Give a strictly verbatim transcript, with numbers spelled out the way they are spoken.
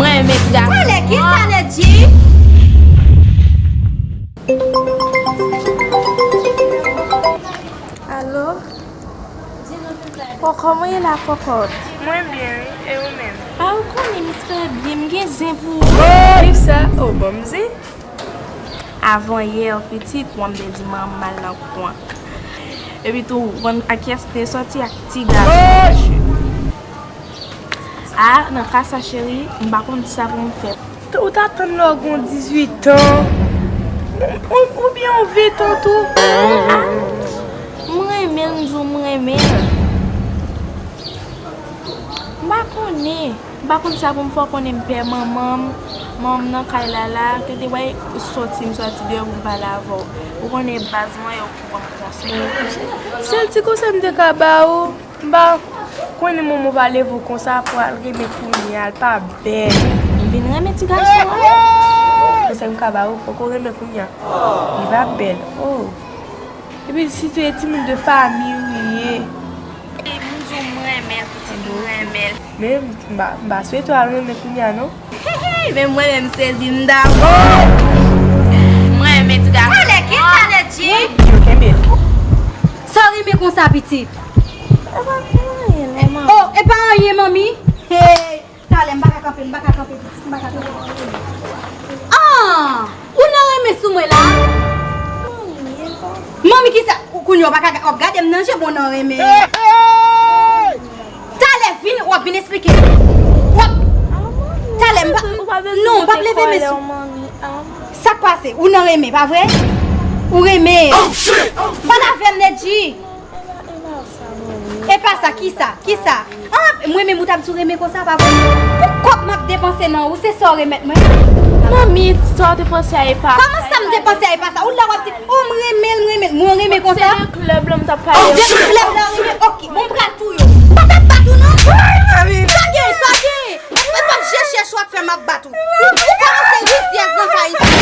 Mwen renmen ti gason. Talè, kisa Nedji? Alo? Bon, kòman w ye la, kòkòt? Mwen byen, wi. E ou menm? A, ou konnen m trè byen, m gen zen pou ou. Oh, kisa? Oh, ban m zen. Avan yè, pitit, w ap te di manman m al nan kwen. Epi tou, ou konn ak kiyès m te sòti? Ak ti gason. Oh, shit. A, nan ka sa, cheri, m pa konn sa pou m fè. Ou ta tann lè w gen dizuit an, ou, ou, oubyen yon ven tan tou. A, m renmen l, m di w m renmen l. M pa konnen. M pa konn sa pou m fè w konnen, m pè manman m. Manman m nan kay la la, gen de bagay sòti m sòti deyò pou m pale avè w. Ou konnen baz mwen yo pou ban m konsèy. Sèl ti konsèy m te ka ba ou, m pa konnen manman w pa leve w konsa pou al renmen kounye a, l pa bèl. M vin renmen ti gason an. Konsèy m ka ba ou, fòk ou renmen kounye a. Li pa bèl. Oh. Epi sitou e timoun de fanmi ou ye. E, m di w m renmen l, pitit, m renmen l. Men m pa, m pa swete w al renmen kounye a, non. Hey, hey, men mwen menm sezi, m dakò. M renmen ti gason. Talè, kisa Nedji? Yo, kenbe l. Sa w renmen konsa, pitit? E pa anyen, non, manmi. Oh, e pa anyen, manmi? Hey. Talè, m pa ka kanpe, m pa ka kanpe, pitit, m pa ka kanpe. Ah! Ou nan renmen sou mwen la? Manmi, kisa? Ou, kounye a w pa ka ga-, w ap gade m nan je, bon, nan renmen. Talè, vin, w ap vin esplike. W ap, talè, m pa, non, w p ap leve men sou. Sa k pase? Ou nan renmen, pa vre? Ou renmen. Pale avè m, Nedji. E pa sa, kisa? Kisa? Ah, mwen menm ou t ap di w renmen konsa, pa vre? Pou kòb m ap depanse nan ou, se sa w remèt mwen? Manmi, sa w te panse a e pa sa. Kòman sa m te panse a e pa sa? Ou la w ap di, oh, m renmen l, m renmen l. Mwen renmen konsa? Se de klèb la m t ap pale. Oh, de klèb la w renmen? Ok, bon, m pral touye w. M pa t ap bat ou, non. Sa gen, sa gen. E pa chèche chwa k fè m ap bat ou. Ou kòmanse rizyèz nan kay isi.